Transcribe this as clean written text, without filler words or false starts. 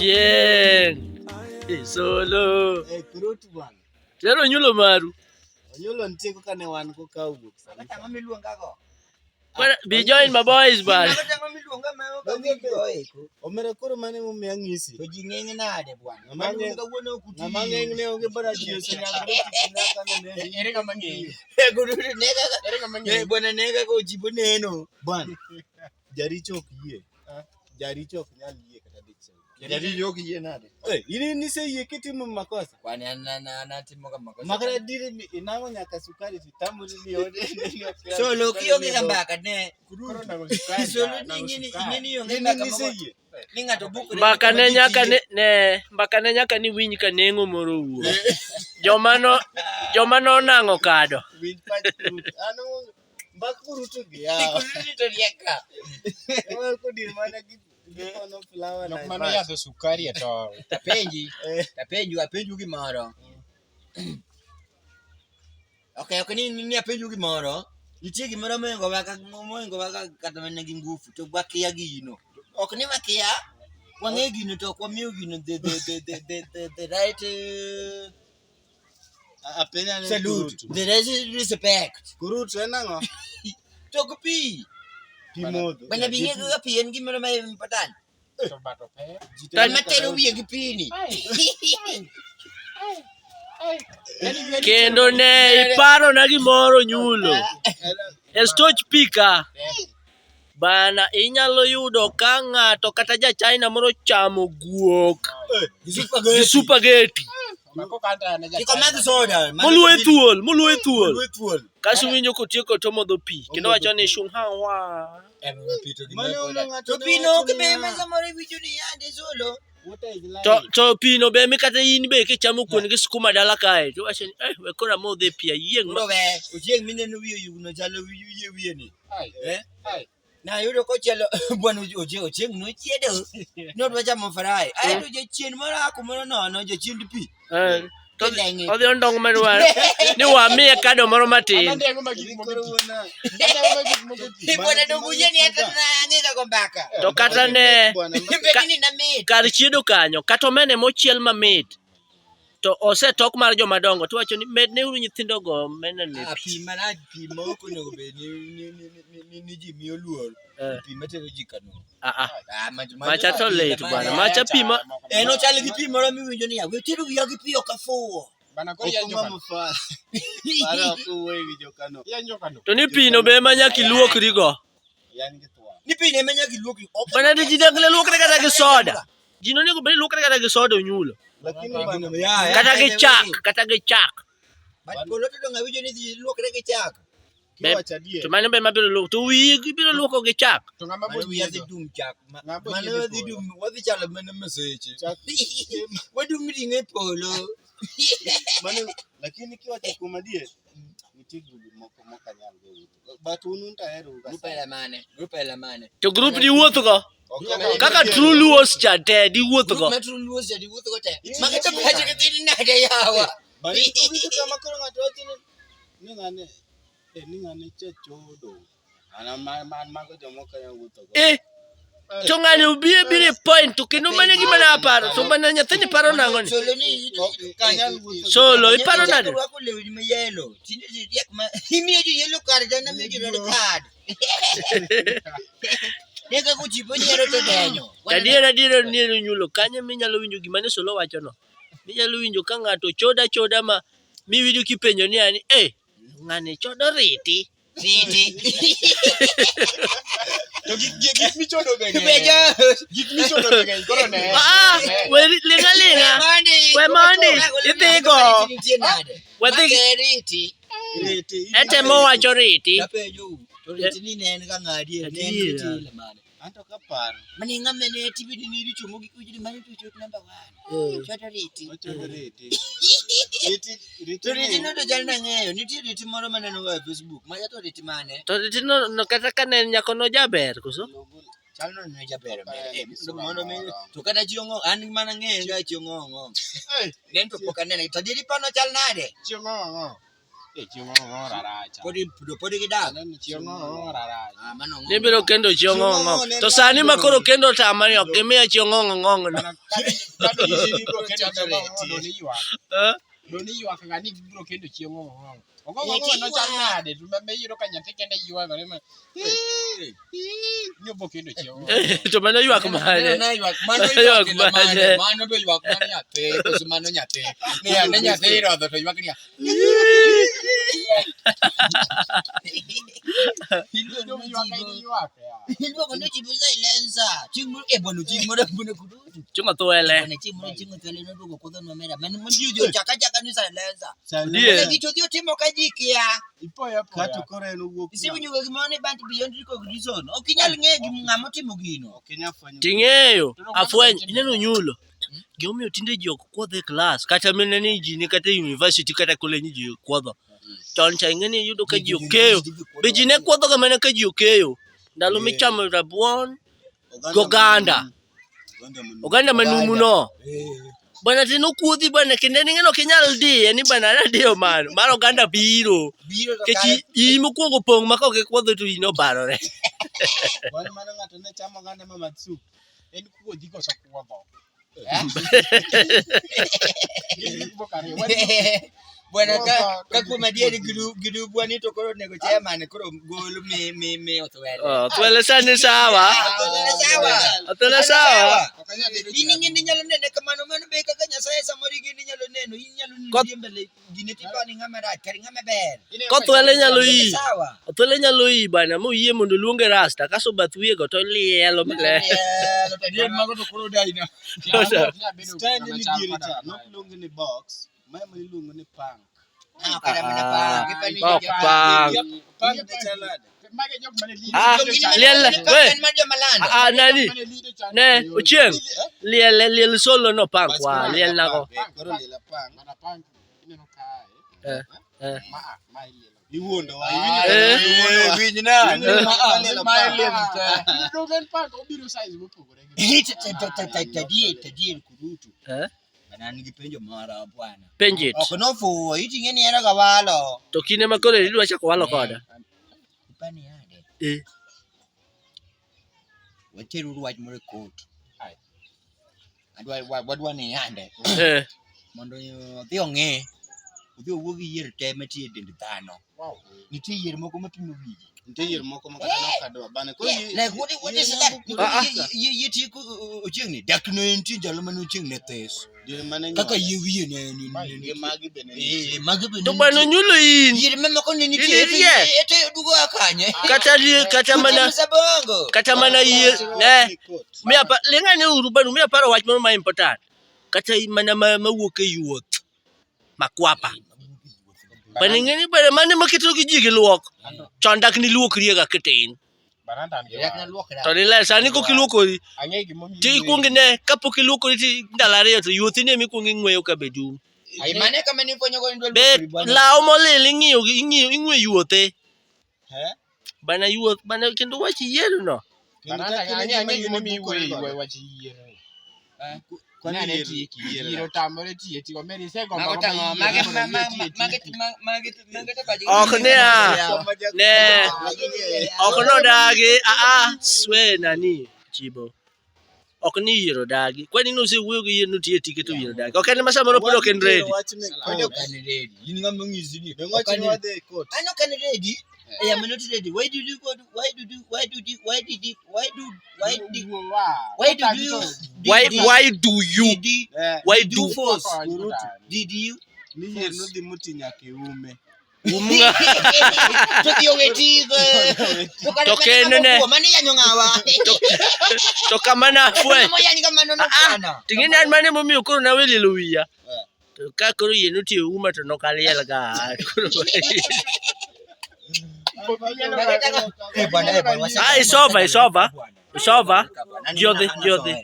Chieng'. Solo. Eh, kurut bwana. Tero onyulo maru. Onyulo nitie kaka ne wan go ka owuok sani. Ang'o miluongago? Bwana, Be join my boys bana. Ang'o miluonga ma ok awinjo eko? Omera koro mane momiyo ang'isi. To ji ng'eny nade bwana? Ng'ama Mano ng'eny- kawuono ok uti. Ng'ama ng'eng' ne onge bana ji osenyagore tich nyaka nene. Ere ng'ama ng'eyi? Kurutu ne kaka Ere ng'ama eh, ng'eyi? bwana ne kaka ojipo neno. Bwana, jaricho ok yie. Jaricho ok nyal yie kata dichiel. Jaricho ok yie nade? Eh, in niseyie kitimo makosa. Kwani an an an atimo ga makosa. Makata dire mi inang'o nyaka sukari titamori ni ode. Solo kionge ga mbaka ne. Koro nago sukari, Solo nago ni ing'eni sukari. ing'eni onge In mbaka moko. niseyie. Ni ng'ato bukre. Mbaka ne nyaka ne, ne mbaka ne nyaka ni winj ka neng'o moro owuok. Joma no joma nonang'o kado. Winj pach Kurutu. An mbak Kurutu gi yawa. Kurutu to riek ka. Ewa kodir mana gi gipono flower Jok na mane oyadho sukari e tol. Tapenji. Eh. Tapenju apenju gimoro. Okay, ok ni ni apenju gimoro. Nitie gimoro moingo wa moingo wa kata mana gi ngufu to wakia gino. Ok ni wakia, wang'e gino to ok wamiyo gino the right Apenja ni salute, Kurutu. the right respect. Kurutu en ang'o? To ok pi. Pi modho. Bana bi ng'e kaka pi en gimoro ma important. To bato pek. Ji te Tan- Ema tero wiye gi pi ni. Kendo ne iparo na gimoro nyulo. E stoch pika. Bana inyalo yudo ka ng'ato kata ja China moro chamo guok gi supageti. Mako kata ne ja Kik omadh soda. Moluwe thuol, moluwe thuol. Moluwe thuol. Kasto winjo kotieko to modho pi. Kendo wacho ni shung ha wa. Mane ono ng'ato To ne pi no wacho ok be niya, ma samoro iwinjo ni yande solo. "Water is life." To to pi no be mi kata in be kichamo kuon gi sukuma dala kae to wacho ni eh we koro amodhe pi ayieng' Koro ma. we, ochieng' mineno wiye oyugno chalo wiye wiye ni. Ai, Eh? ai. Nayudo kochielo bwana ochieng' ochieng' nochiedo. Nodwa chamo fry. Aeto jachien moro a kumoro nono jachiend pi. Eh, to Kileng'e. odhi ondong' madwaro ni wamiye kado moro matin. Anandengo ma gik Dhi moko koro ti. wuona. Anandengo ma gik moko ti. Bwana donge ni hata nang'e ga mbaka. To kata ne Bwana, ma- Bed ni namit. kar chiedo kanyo kata omene mochiel mamit to osetok mar joma dongo to wacho ni medneuru nyithindogo omena ni Ah, pi marach pi ma ok onego bed ni ni ni ni- ni ni ji miyo luor. Eh. Pi matero ji kano. Ah, ah. Ah, Macha to lit bwana. Macha pi ma En ochal gi pi moro miwinjo niya, we tero wiya gi pi ok afuwo. Bana koro Ok iyanjo ung'ama kano. fara. Fara ok owuoyo gi jokano. Iyanjo kano. to ni pino be ema nyaka iluokrigo. Yan gi thwa. Ni pi ne ema nyaka iluokri. Ok Bana di ji dak luokre kata gi soda. Ji nonego bed ni luokre kata gi soda onyulo. Lakini bwana, Ya, ya, Kata gi by the chak, way. kata gi chak. But polo to donge awinjo ni dhi luokre gi chak. kiwacho adier, To mano be mabiro luoko. To wiyi ibiro luoko gi chak. To ng'ama Mano bo wiya dhi nyiedho. dum chak. Ng'ama bo Mano nyiedho wadhi polo. dum, wadhi chalo mana maseche. Chak- Wadum ring'o e polo. mano, lakini kiwacho kuom adier, nitie grube moko mok anyal go wuotho. But un un to aherou ga Group sana. hela mane? Group hela mane? To group diwuothgo. Ok Kaka Kaka True Luos cha te diwuothgo. Group ma True Luos cha diwuothgo te. Magi to pacho gi thin nade yawa? But iwinjo kama koro ng'ato wacho ni ng'ane eh, ni ng'ane cha chodo. An man mago jomoko anyalo wuotho go. Eh. To ng'ani obiro biro e point to kendo mano e gima ne aparo. To mana nyathini paro nang'o ni? Solo ni Ok anyal wuotho gi- Solo iparo nade? Rwako lewni ma yellow. Tinde ji riek ma imiyo ji yellow card to an amiyo ji red card. Ne kaka ochipo nyiero to denyo. Adier adier ni onyulo kanyo minyalo winjo gima ne Solo wachono. Minyalo winjo ka ng'ato choda choda ma miwinjo kipenjo ni ani eh ng'ani chodo riti. Riti. To gik gik gik michodo be ng'eny. Bejo. Gik michodo be ng'eny. Koro ne. Ah, we ling'a ling'a. Mondi. We mondi, idhigo. Nitie nade? We dhi Make riti. Riti, etemo wacho riti. Napenjo u. To riti ni ne en ga ng'adi ne en Adiera. riti ile mane. Anto kaparo, Mane ng'ama ne tibidi ni richo mogik winjo ni mano to chot number 1. Chodo riti. ochodo riti. Riti, riti To riti ni- no to chal nang'eyo. Nitie riti moro maneno ga e Facebook. Macha to riti mane? To riti no, no kata ka ne en nyako no jaber koso? Chalno ne jaber Eh, eh, gi sura mondo mi moro. to kata chi ong'ong an mana ng'eyo ga chi ong'ong Eh, nen to pok anene to diri pano chal nade chi ong'ong. Eh, chi ong'ong raracha. podi to podi gidak Chi ong'ong raracha. ah mano ong'ong Nibiro kendo chi ong'ong. To sani ma koro kendo otama ni ok gimiya chi ong'ong ong'ong no. Bana kane ibiro kendo chi ong'ong do ni ywak. Eh? Do ni ywak ga ni ibiro kendo chi ong'ong ong'ong. Ong'ong ong'ong no chal nade? To me iyudo ka nyathi kende ywagore ma. Ni obo kendo chi ong'ong. To mano ywak mane? Mano ywak mano Ywak ywak mane? mane? Mano to ywak mar nyathi, koso mano nyathi. Ni ne nyathi irodho to ywak niya. Iluongo ni Ywak jibo. ni ywak. ya. Iluongo ni jibo silencer. Chieng' moro eh bwana chieng' moro bwana kudutu. Chungo thuele. Bwana chieng' moro chieng' thuele noduogo kudho mera. Man mon ji odhi ochaka chaka ni silencer. Die. Bwana gicho odhi otimo ka ji kia. Ipoyo apoya. Kato koro en owuok. Isewinjo ga gimoro ni bant beyond recognition. Ok inyal ng'eyo gim ng'ama otimo gino. Ok inyal fwenyo. Ting'eyo, afweny, ineno nyulo. Gimomiyo tinde ji ok kuodh e klas, kata mine ni ji ni kata e university kata college ni ji kuodho. Chon cha ing'e ni iyudo ka ji okeyo. Be ji ne kuodho ga mana ka ji okeyo. Ndalo michamo rabuon, goganda. Oganda manumu. Oganda manumu no. Bwana tino kuodhi bwana kendo en ing'e ni ok inyal diye ni bwana nadiyo mano. Mar oganda biro. Biro to Nikech kare iyi mokwongo pong' ma kok ikuodho to iyi obarore. Wan mano ng'ato ne chamo oganda ma madh sup. En kuodhi koso kuodho. Gin gik moko ariyo. Wan- Bwana ka ka kuom adier girubwa ni to koro onego chairman koro gol mi mi mi othwele. Oh, Thuele sani sawa. Othwele sawa. Othwele sawa. Ok anyal bedo In ing'e ni inyalo nene kamano mano be kaka Nyasaye samoro ing'e ni inyalo neno in inyalo neno Koth- dhi mbele gine tipani ng'ama rach kar ng'ama ber. Ineno Kothwele nyalo Othwele iyi. Sawa. Othwele nyalo iyi bana moyie mondo oluonge rasta kaso bath wiye go to lielo maler. Lielo to adier mago to koro daina. Stand ni diere cha, nok luonge ni box, ma ema iluongo ni punk. Ah, kara mana pang, ipani Ok jo- pang. Punk ne chal nade? Mage jok mane lido. Ah, Jok gini liel, mane- we. en mar joma lando. Ah, nani? Mane lido cha- Ne, Ochieng. Liel liel solo no pang Bas kwa, koro liel liela nago. punk, eh, Koro liela punk. Mana pang ineno kae. Eh, eh. Ma a, ma ilielo. Iwuondowa, Eh. iwinjo iwuondowa. Winjna. Iwinjo Ma- lielo ma punk. ilielo te. Donge en pang obiro size mopogore gi. Tadier, tadier kurutu. Eh? Bana an gi penjo moro bwana. Penjit. Ok nofuwo, iting'e ni hero ga walo. To kinde ma koro idwa chako walo koda. Ipani yade. Eh. Wateruru wach moro e kot. Ai. Adwa wadwa ni yande Eh. mondo odhi ong'e. Odhi owuo gi yier te mantie e dend dhano. Wow. Nitie yier moko mapimo wiji. Nitie yier moko ma kata nok adwa bane. Koro yie- Like what is yier that? moko Ah, ah. Yie yie tieko ochieng' ni. Dak ne nitie ndalo mane ochieng' ne this. Diere mane Kaka nyuole. yie wiye ne ne Gi magi be ne nitie. Eh, magi be ne To bwana nitie. nyulo in. Yier mamoko ne nitie. In irie. Ete dugo kanye. Kata kata mana Kuchemsha bongo. kata mana yie ne. Miya pa ling'ane uru banu miya paro wach moro ma important. Kata mana ma mawuok e yuoth. Makwapa. Bana ing'e ni bana mane maketo gi ji gi luok. Chon dak ni luokrie ga kitin. Bananda an gi Dak wang'. naluokra. To ni ler sani kok iluokori Ang'e gimomiyo. ti ikuong ine kapok iluokori ti ndalo ariyo to yuothi ni ema ikuong ing'weyo ka be dum. Ai mane kama nifwenyo go ni dwa Be luokori bwana. law molil ing'iyo ing'iyo ing'we yuothe. Eh? Bana yuoth bana kendo wach yiero no. Kendo Bananda chak ang'e ine ang'e gima gimomiyo bukore iwe godo. iwe wach yiero. Kwani Nane yier- tieki, yier yiero rach. tamore tiye tieko meri isegombo Mago agomba tang'o, yiero mage mondo yie tiye tieki. mage mage to pachi. Ok ne a. Ne. Ok nodagi a a swe nani chibo. Ok ni yiero dagi. Kwani nosewuoyo gi yiero notiye tike to yiero dagi. Ok en ma samoro pod ok en ready. Wachne Pod court. ok an ready. In ng'ama onyisi ni. Dong' ok wachne an- wadhi e court. An ok an ready. I am not ready. Why did you go? To, why did you? Why did you? Why did you? Why do? Why did? Wuowa. Why did you? Why do you? Did you? Eh, Why Did do you force? Did you? ni yier nodhi moti nyaka e ume. umga To dhi owe tigo. To kare To mane kendo ne. ng'ama Mane yanyo ng'awa. to kama nafweny. Mane moyany kamano no Ah, ah. bwana. Ting'e ni an mane momiyo koro nawe lielo wiya. To ka koro yie notiyo e uma to nokaliel ga. Koro Eh, bwana, eh, bwana, Ah, it's over, it's over. It's over. Jodhi, jodhi.